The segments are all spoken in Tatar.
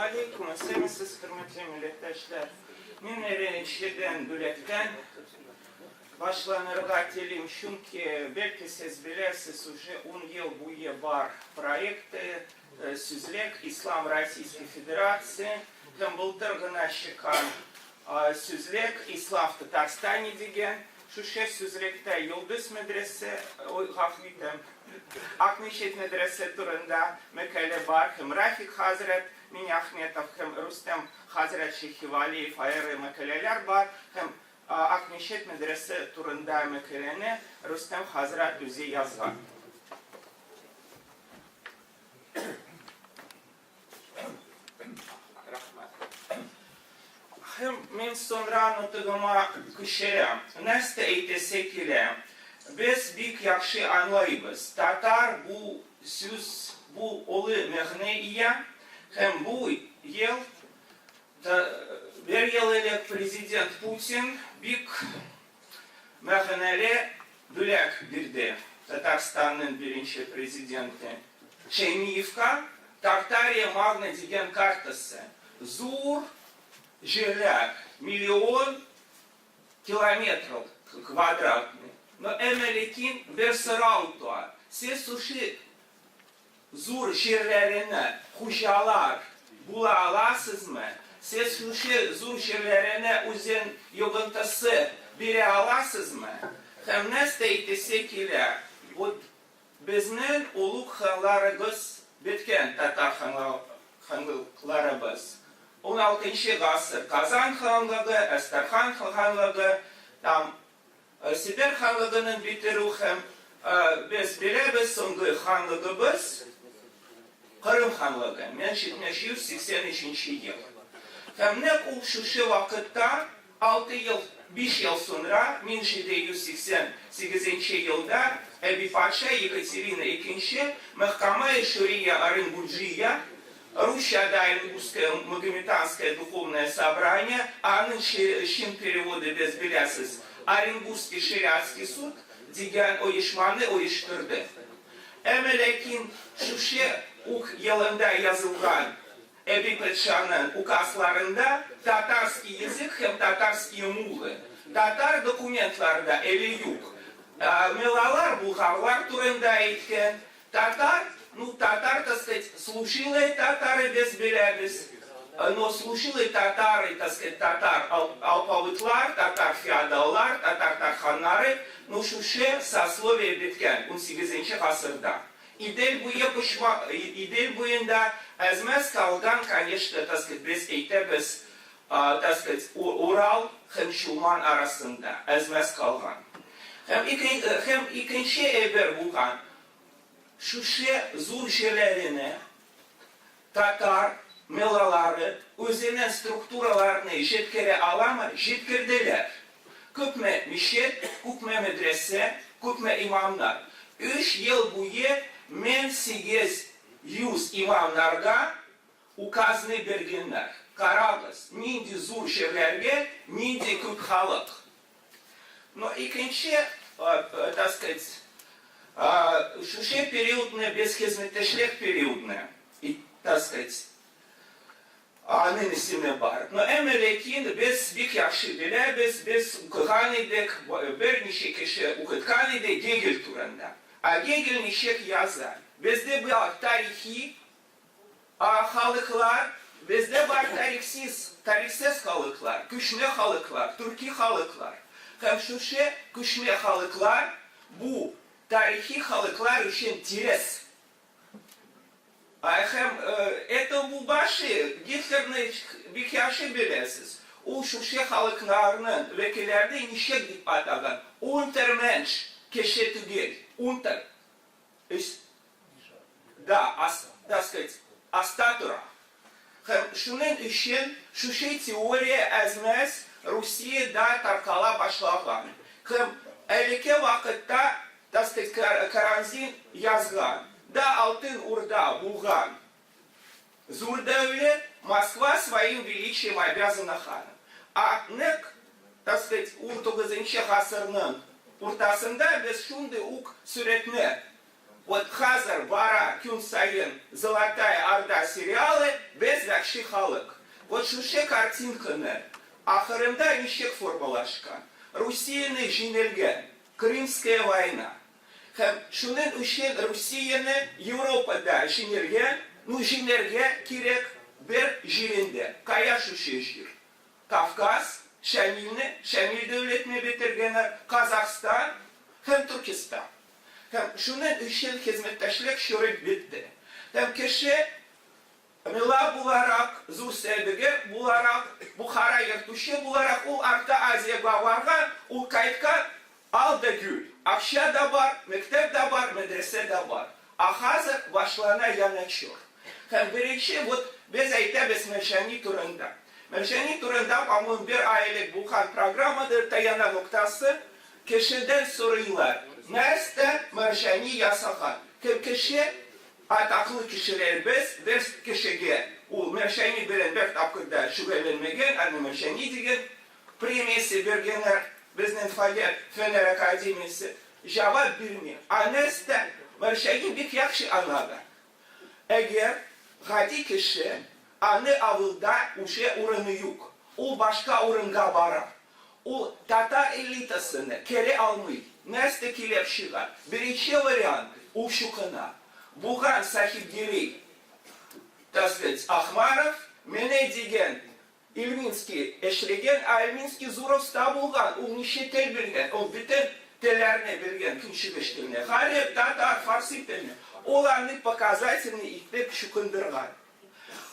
Алейкум, исәнмесез, хөрмәтле милләттәшләр. Мин беренчедән бүләктән башланырга телим, чөнки, бәлки сез беләсез, уже ун ел буе бар проекты Сүзлек Ислам Российской Федерации һәм былтыр гына чыккан Сүзлек Ислам в Татарстане дигән. Шушы сүзлектә Йолдыз мәдрәсә, ой, гафу итәм, Акмәчет мәдрәсә турында мәкалә бар һәм Рафик хәзрәт Миниахметов һәм Рустем хәзрәт Шәйхевалиев аеры мәкаләләр бар һәм Акмәчет мәдрәсә турында мәкаләне Рустем хәзрәт үзе язган. Рәхмәт. Һәм мин соңра нотыгыма күчерәм. Нәрсә әйтәсе килә? Без бик яхшы аңлыйбыз, татар бу сүз бу олы мәгънә ия һәм бу ел бер ел элек президент Путин бик мәгънәле бүләк бирде Татарстанның беренче президенты Шәймиевка, Тартария Магна дигән картасы. Зур җирләр, миллион километр квадратный. Но әмма ләкин бер сорау туа, сез шушы Зур җирләрене хуҗалар була аласызмы? Сез шушы зур җирләрене үзен йогынтысы бирә аласызмы? Һәм нәрсә әйтесе килә, вот безнең олуг ханларыгыз беткән, татар ханлыкларыбыз. Уналтынчы гасыр Казан ханлыгы, Әстерхан ханлыгы, там Себер ханлыгының бетерү һәм, без беләбез, соңгы ханлыгыбыз, Кырым ханлыгы, 1783 нче ел. Һәм нәкъ ул шушы вакытта, алты ел, биш ел соңра, 1788 нче елда әби патша Екатерина Икенче Мәхкамәи Шурия Оренбурджия, русчада Оренбургское магометанское духовное собрание, аның чын переводы, без беләсез, Оренбургский шариатский суд дигән оешманы оештырды. Әмма ләкин шушы ук елында язылган Әби патшаның указларында татарский язык һәм татарские муллы, татар документларда әле юк. Меллалар булгарлар турында әйткән, Татар, ну татар, так сказать, служилые татары без беләбез, но служилые татары, так сказать, татар алпавытлар, татар феодаллар, татар тарханнары, ну шушы сословие беткән унсигезенче гасырда. Идел буе почма, Идел буенда әз-мәз калган, конечно, так сказать, без әйтәбез, так сказать, Урал һәм Чулман арасында әз-мәз калган. Һәм һәм икенче әйбер булган, шушы зур җирләрене татар меллалары үзенең структураларыны җиткерә аламы? Җиткерделәр. Күпме мичет, күпме мәдрәсә, күпме имамнар. Өч ел буе 1800 имамнарга Указны биргәннәр. Карагыз, нинди зур җирләргә нинди күп халык. Но икенче, так сказать, шушы периодны без хезмәттәшлек периодны, так сказать, аның исеме бар. Но әмма ләкин без бик яхшы беләбез, без укыган идек, берничә кеше укыткан иде Гегель турында. Ә Гегель ничек яза? Бездә бар тарихи А халыклар, бездә бар тарихсиз, тарихсыз халыклар, күчмә халыклар, төрки халыклар. Һәм шушы күчмә халыклар бу тарихи халыклар өчен тирес. А һәм это бу башы, Гитлерны бик яхшы беләсез. Ул шушы халыкларның вәкилләрне ничек дип атаган? Унтерменш, кеше түгел, унтер. Өс да, ас, так сказать, аста тора. Һәм шуның өчен шушы теория әз-мәз Русиядә таркала башлаган. Һәм элекке вакытта, так сказать, Карамзин язган, да Алтын Урда булган зур дәүләт, Москва своим величием обязана ханам. А нәкъ, так сказать, унтугызынчы гасырның уртасында без шундый ук сурәтне, вот хәзер бара көн саен Золотая Орда сериалы, без вәхши яхшы халык. Вот шушы картинканы ахырында ничек формалашкан? Русияне җиңелгән, Крымская война. Һәм шуның өчен Русияне Европада җиңелгән, ну җиңәргә кирәк бер җирендә. Кая шушы җир? Кавказ, Шамилне, Шамил дәүләтне бетергәннәр, Казахстан һәм Төркестан. Һәм шуның өчен хезмәттәшлек чоры бетте. Һәм кеше мелла буларак, зур сәүдәгәр буларак, Бухара йөртүче буларак ул Арта Азиягә барган, ул кайткан, ал да гөл. Акча да бар, мәктәп дә бар, мәдрәсә дә бар. Ә хәзер башлана яңа чор. Һәм беренче вот без әйтәбез Мәрҗани турында. Мәрҗани турында, по-моему, бер ай элек булган программадыр, таяна ноктасы, Кешедән сорыйлар, нәрсә Мәрҗани ясаган? Кем кеше? Атаклы кешеләребез бер кешегә, ул Мәрҗани белән бер тапкыр да шөгыльләнмәгән, аны Мәрҗани дигән премиясе биргәннәр, безнең Фәләк фәннәр академиясе җавап бирми. Ә нәрсә Мәрҗани бик яхшы аңлаган. Әгәр гади кеше, аны авылда уже урыны юк, ул башка урынга бара. Ул татар элитасына керә алмый. Нәрсә килеп чыга? Беренче вариант, ул чукына. Булган Сахибгирей, так сказать, Ахмаров, менә дигән Ильминский эшләгән, ә Ильминский зур оста булган, ул ничә тел белгән, ул бөтен телләрне белгән, көнчыгыш телне, гарәп, татар, фарсы телне. Ул аны показательный итеп чукындырган.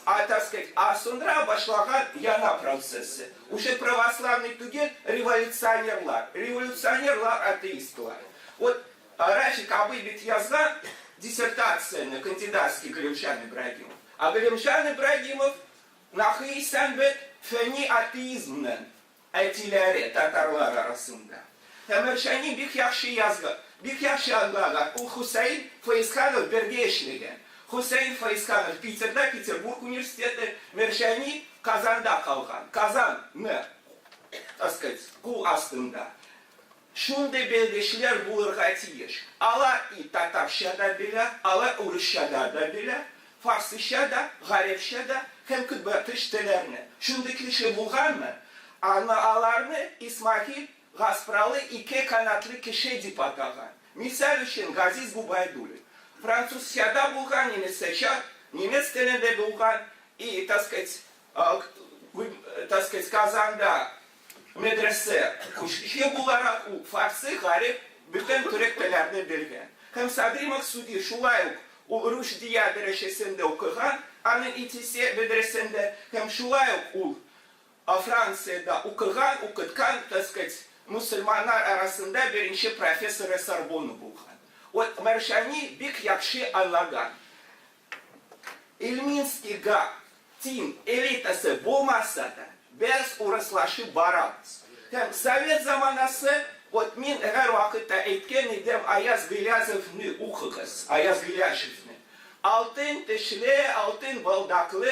А, так сказать, а соңра башлаган яңа процессы. Уже православный түгел, революционерлар. Революционерлар атеистлар. Вот Рафик абый бит язган диссертацияне, кандидатский Галимҗан Ибрагимов. А Галимҗан Ибрагимов Нахый Исәнбәт фәнни атеизмның әтиләре татарлар арасында. Тәмәрчәни бик яхшы язган, бик яхшы аңлаган. Ул Хөсәен Фәезханов бергә эшләгән. Хөсәен Фәезханов Питерда, Петербург университеты, Мәрҗани Казанда калган. Казан ны, так сказать, кул астында. Шундый белгечләр булырга тиеш. Алар и татарча да белә, алар урысча да да белә, фарсыча да, гарәпчә дә һәм көнбатыш телләрне. Шундый кеше булганмы? Аны аларны Исмәгыйль Гаспралы ике канатлы кеше дип атаган. Мисал өчен, Газиз Губайдуллин. Французча да булган, немецча, немец телендә булган и, так сказать, так сказать, Казанда Мәдрәсә кеше буларак ул фарсы, гарәп, бөтен төрек телләрне белгән. Һәм Садри Максуди шулай ук ул рушдия дәрәҗәсендә укыган, аның итисе мәдрәсәндә, һәм шулай ук ул Франциядә укыган, укыткан, так сказать, мөселманнар арасында беренче профессоры Сорбонна булган. Вот Мәрҗани бик яхшы аңлаган. Ильминскийга тиң элитасы булмаса да, без урыслашып барабыз. Һәм совет заманасы, вот мин һәрвакытта әйткән идем, Аяз Гыйлязовны укыгыз, Аяз Гыйләҗевне. Алтын тешле, алтын балдаклы,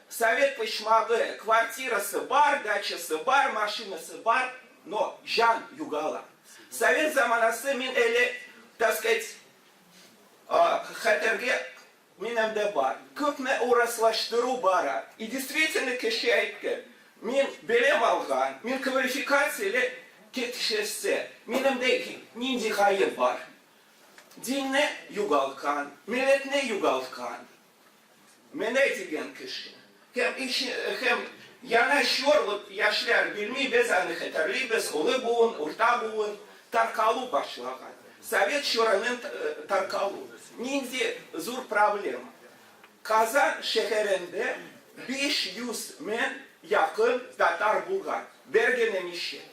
совет почмагы, квартирасы бар, дачасы бар, машинасы бар, но җан югала. Совет заманасы мин әле, так сказать, Хәтергә минем дә бар. Күпме урыслаштыру бара. И действительно кеше әйтте, мин белем алган, мин квалификацияле кешесе, минем дә нинди гаеп бар? Динне югалткан, милләтне югалткан. Менә дигән кеше. Һәм һәм яңа чор, вот яшьләр белми, без аны хәтерлибез, олы буын, урта буын, таркалу башлаган. Совет чорының таркалу. Нинди зур проблема. Казан шәһәрендә 500 мең якын татар булган. Бер генә мичет.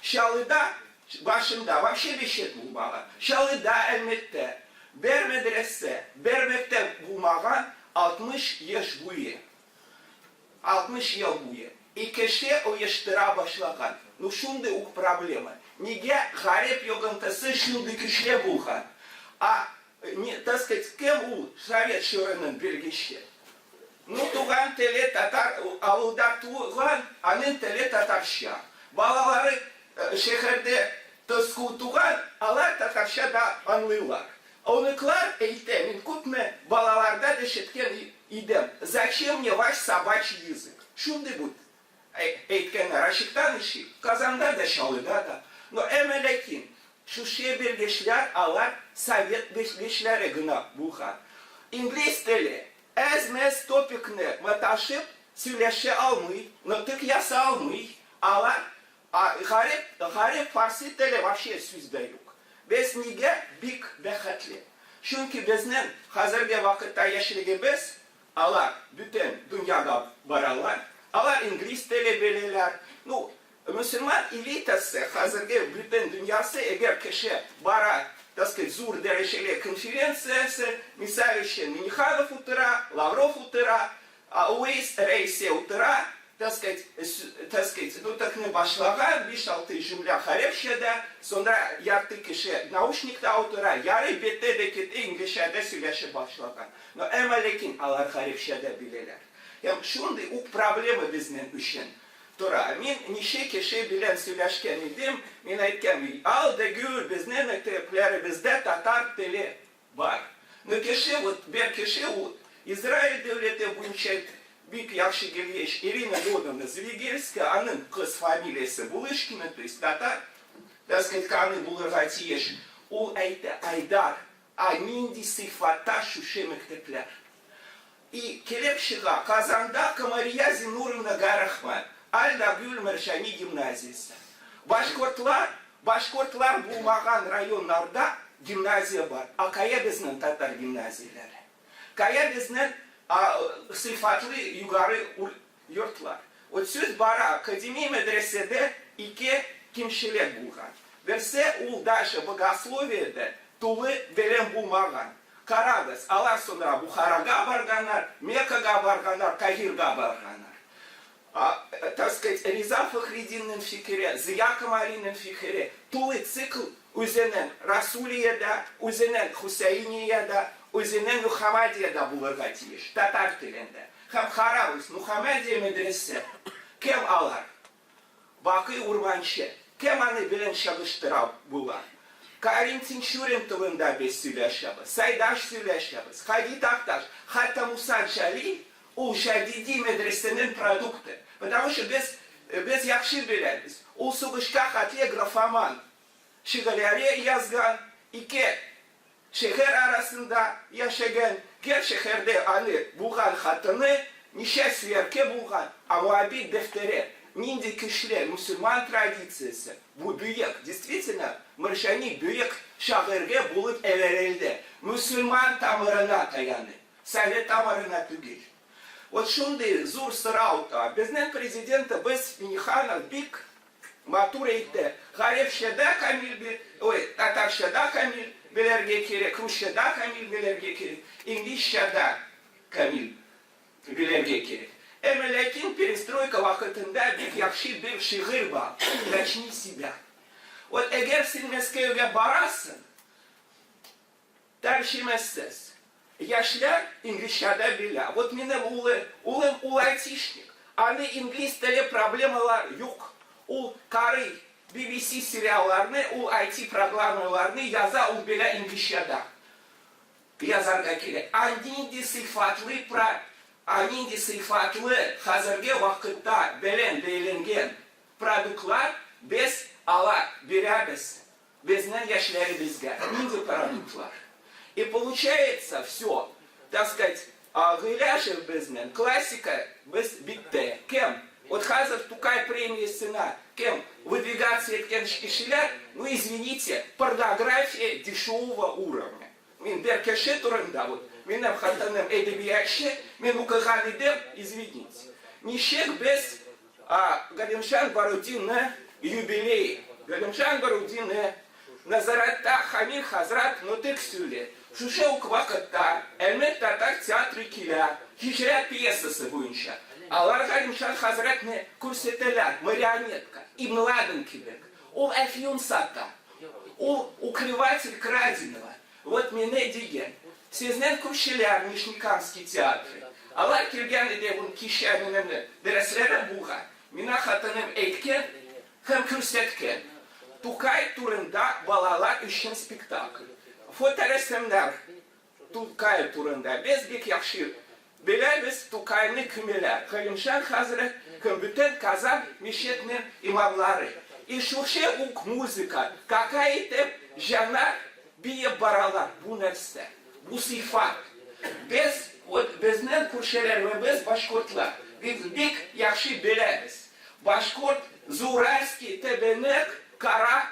Чаллыда башында вообще мичет булмаган. Чаллыда, Әлмәттә бер мәдрәсә, бер мәктәп булмаган 60 еш буе. 60 ел буе. И кеше оештыра башлаган. Ну шундый ук проблема. Нигә гарәп йогынтысы шундый көчле булган? А, не, так сказать, кем ул совет чорының белгече? Ну, туган теле татар, авылда туган, аның теле татарча. Балалары шәһәрдә тоску туган, алар татарча да аңлыйлар. Оныклар әйтә, мин күпме балалардан ишеткән. идем, Зачем мне ваш собачий язык? Шундый бу әйткәннәр ачыктан ачык, Казанда да, Чаллыда да. Но әмма ләкин шушы белгечләр алар совет белгечләре гына булган. Инглиз теле әз-мәз топикны маташып сөйләшә алмый, нотык яса алмый. Алар гарәп, гарәп фарсы теле вообще сүз дә юк. Без нигә бик бәхетле? Чөнки безнең хәзерге вакытта яшьлегебез Алар бүтән дөньяга баралар, алар инглиз теле беләләр. Ну, мөселман элитасы, хәзерге бүтән дөньясы, әгәр кеше бара, так сказать, зур дәрәҗәле конференциясе, мисал өчен, Минниханов утыра, Лавров утыра, УИС рәисе утыра, так сказать, так сказать, нотыкны башлаган, биш-алты җөмлә гарәпчәдә, сонра ярты кеше наушникта утыра, ярый бетте дә китте, инглизчәдә сөйләшеп башлаган. Но әмма ләкин алар гарәпчә дә беләләр. Һәм шундый ук проблема безнең өчен тора. Мин ничә кеше белән сөйләшкән идем, мин әйткән, ал да гөл, безнең мәктәпләребездә татар теле бар. Но кеше, вот бер кеше ул Израиль дәүләте буенча бик яхшы белгеч Ирина Леоновна Звегельская, аның кыз фамилиясе Булышкина, то есть татар, так сказать, каны булырга тиеш. Ул әйтә, Айдар, А нинди сыйфатта шушы мәктәпләр? И килеп чыга, Казанда Камәрия Зиннуровна Гарахман, Аль-Нагюль Мәрҗани гимназиясе. Башкортлар, башкортлар булмаган районнарда гимназия бар. А кая безнең татар гимназияләре? Кая безнең сыйфатлы югары йортлар? Вот сүз бара, кадими мәдрәсәдә ике кимчелек булган. Берсе, ул даже богословиедә тулы белем булмаган. Карагыз, алар сонра Бухарага барганнар, Меккага барганнар, Каһирга барганнар. Так сказать, Риза Фәхреддиннең фикере, Зыя Камалинең фикере, тулы цикл үзенең Расулиядә, үзенең Хөсәениядә, үзенең Мөхәммәдиядә булырга тиеш, татар телендә. Һәм карагыз, Мөхәммәдия мәдрәсә, кем алар? Бакый Урманче. Кем аны белән чагыштыра була? Карин Тинчурин турында без сөйләшәбез, Сайдаш сөйләшәбез, Һади Такташ, хәтта Муса Җәлил Ул җәдиди мәдрәсәнең продукты. Потому что без, без яхшы беләбез, ул сугышка хәтле графоман шигырьләре язган, ике шәһәр арасында яшәгән, гер шәһәрдә аны булган хатыны, ничә сөяркә булган, а Моабит дәфтәре, нинди көчле мөселман традициясе, бу бөек, действительно, Мәрҗани бөек шагыйрьгә булып әверелде, мөселман тамырына таянып. Совет тамырына түгел. Вот шундый зур сорау та. Безнең президентыбыз Минниханов бик матур әйтте. Гарәпчә дә камил бе, ой, татарча да камил белергә кирәк, русча да камил белергә кирәк, инглизчә дә камил белергә кирәк. Әмма ләкин перестройка вакытында бик яхшы бер шигырь бар, Начни с себя. Вот әгәр син Мәскәүгә барасың, Тәрҗемәсез. Яшьләр инглизчә дә белә. Вот минем улы, улым ул айтишник. Аны инглиз теле проблемалар юк. Ул карый BBC сериалларны, ул IT прогламмаларны яза, ул белә инглизчә дә язарга кирәк. А нинди сыйфатлы про, а нинди сыйфатлы хәзерге вакытта белән бәйләнгән продуктлар без ала бирәбез. Безнең яшьләребезгә нинди продуктлар? И получается все, так сказать, Гыйләҗев безнең классика без битте. Кем? Вот хәзер Тукай премиясенә кем выдвигаться иткән кешеләр, ну извините, порнография дешевого уровня. Мин бер кеше турында, вот минем хатыным әдәбиятчы, мин укыган идем, извините. Ничек без Галимҗан Барудины юбилей. Галимҗан Барудины Нәзарәттә Хамил хәзрәт нотык сөйли. Шушы ук вакытта Әлмәт татар театры килә, Һиҗрәт пьесасы буенча. Алар Галимҗан хәзрәтне күрсәтәләр, марионетка, Ибн Ладен кебек. Ул әфьюн сата. Ул укрыватель краденого. Вот мине дигән. Сезнең күршеләр Нижнекамский театры. Алар килгән иде ун кичә минем дәресләрем булган. Мина хатыным әйткән һәм күрсәткән. Тукай турында балалар өчен спектакль. Фоторәсемнәр Тукай турында. Без бик яхшы Беләбез Тукайны кемеләр, Галимҗан хәзрәт һәм бөтен Казан мичетнең имамлары. И шушы ук музыка, кака итеп җаннар биеп баралар, бу нәрсә? Бу сыйфат. Без, вот безнең күршеләребез башкортлар, без бик яхшы беләбез, башкорт зауральский тәбәнәк кара,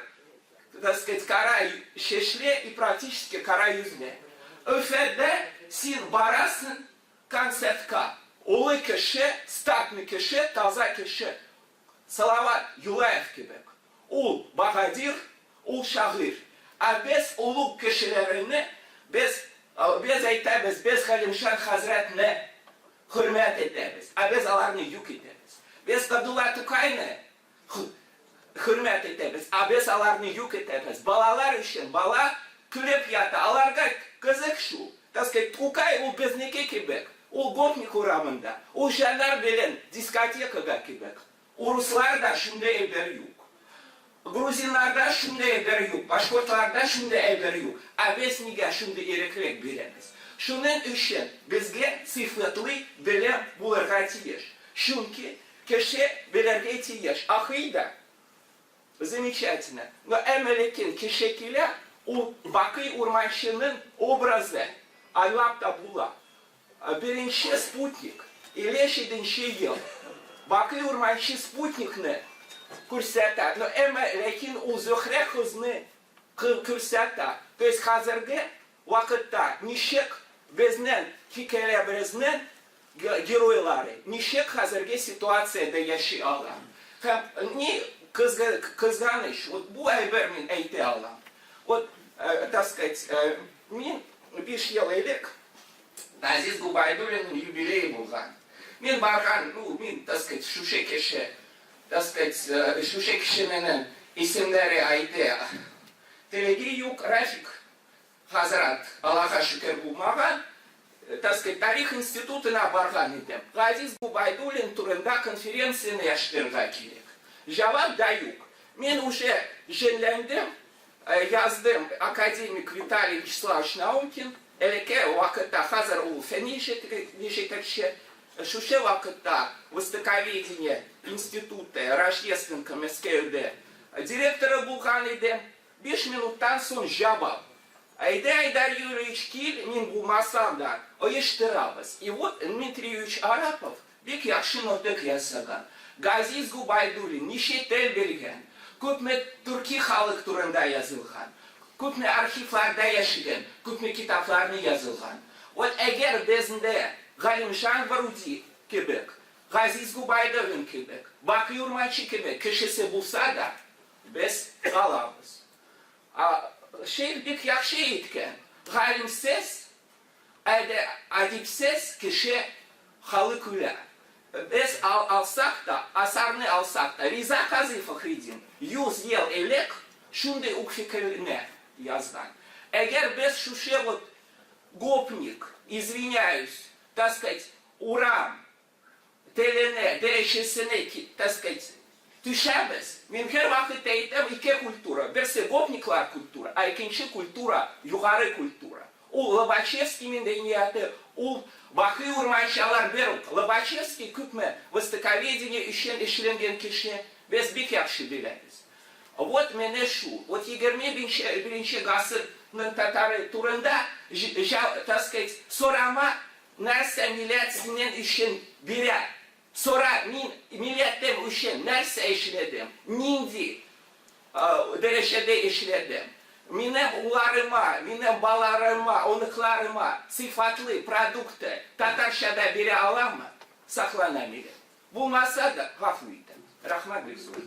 так сказать, кара чәчле и практически кара йөзле. Өфәдә син барасың концертка, олы кеше, статный кеше, таза кеше, Салават Юлаев кебек. Ул баһадир, ул шагыйрь. Ә без олуг кешеләрне, без, без әйтәбез, без Галимҗан хәзрәтне хөрмәт итәбез, ә без аларны юк итәбез. Без Габдулла Тукайны хөрмәт итәбез, ә без аларны юк итәбез. Балалар өчен бала көлеп ята, аларга кызык шул. Так сказать, Тукай ул безнеке кебек, ул Гопник урамында, ул Җаннар белән дискотекага кебек. Урысларда шундый әйбер юк. Грузиннарда шундый әйбер юк, башкортларда шундый әйбер юк. Ә без нигә шундый иреклек бирәбез? Шуның өчен безгә сыйфатлы белем булырга тиеш. Чөнки кеше белергә тиеш. Акыйда замечательно, но әмма ләкин кеше килә, ул Бакый Урманченың образы аңлап та була. Беренче спутник, 57 нче ел. Бакый Урманче спутникны күрсәтә, но әмма ләкин ул Зөһрә кызны күрсәтә. То есть хәзерге вакытта ничек безнең хикәяләребезнең геройлары ничек хәзерге ситуациядә яши ала. Һәм ни кызганыч, вот бу әйбер мин әйтә алам. Вот, так сказать, мин 5 ел элек Газиз Губайдуллинның юбилее булган. Мин барган, ну, мин, так сказать, шушы кеше, так сказать, шушы кешенең исемнәре әйтә. Телеге юк, Рафик хазрат, Аллага шөкер, булмаган. Так сказать, тарих институтына барган идем. Газиз Губайдуллин турында конференцияне яштырырга кирәк. Җавап да юк. Мин уже җенләндем, яздым академик Виталий Вячеславович Наумкин, элекке вакытта, хәзер ул фәнни җитәкче, шушы вакытта Востоковедение институты Рождественка Мәскәүдә директоры булган иде. 5 минуттан соң җавап. Әйдә, Айдар Юрьевич, кил, мин булмасам да, оештырабыз. И вот Дмитрий Юрьевич Арапов бик яхшы нотык ясаган. Газиз Губайдуллин ничә тел белгән, күпме төрки халык турында язылган, күпме архивларда яшәгән, күпме китапларны язылган. Вот әгәр безндә Галимҗан Баруди кебек, Газиз Губайдуллин кебек, Бакый Урманче кебек кешесе булса да, без калабыз. Шейх бик яхшы әйткән, галимсез Әдипсез кеше халык үлә. Без алсак та, асарны алсак та, Риза казый Фәхреддин 100 ел элек шундый ук фикерне язган. Әгәр без шушы вот гопник, извиняюсь, так сказать, урам теленә, дәрәҗәсенә, так сказать, төшәбез. Мин һәрвакыт әйтәм, ике культура. Берсе гопниклар культура, ә икенче культура, югары культура. Ул Лобачевский мәдәнияте, ул Бакый Урманче, алар бер үк. Лобачевский күпме востоковедение өчен эшләнгән кеше, без бик яхшы беләбез. Вот менә шул. Вот 21 гасырның татары турында, так сказать, сорама, Нәрсә милләт синең өчен бирә? Сора, мин милләтем өчен нәрсә эшләдем? Нинди дәрәҗәдә эшләдем? Минем улларыма, минем балаларыма, оныкларыма сыйфатлы продукты татарчада бирә аламмы? Саклана милләт. Булмаса да, гафу итәм. Рәхмәт бик зур.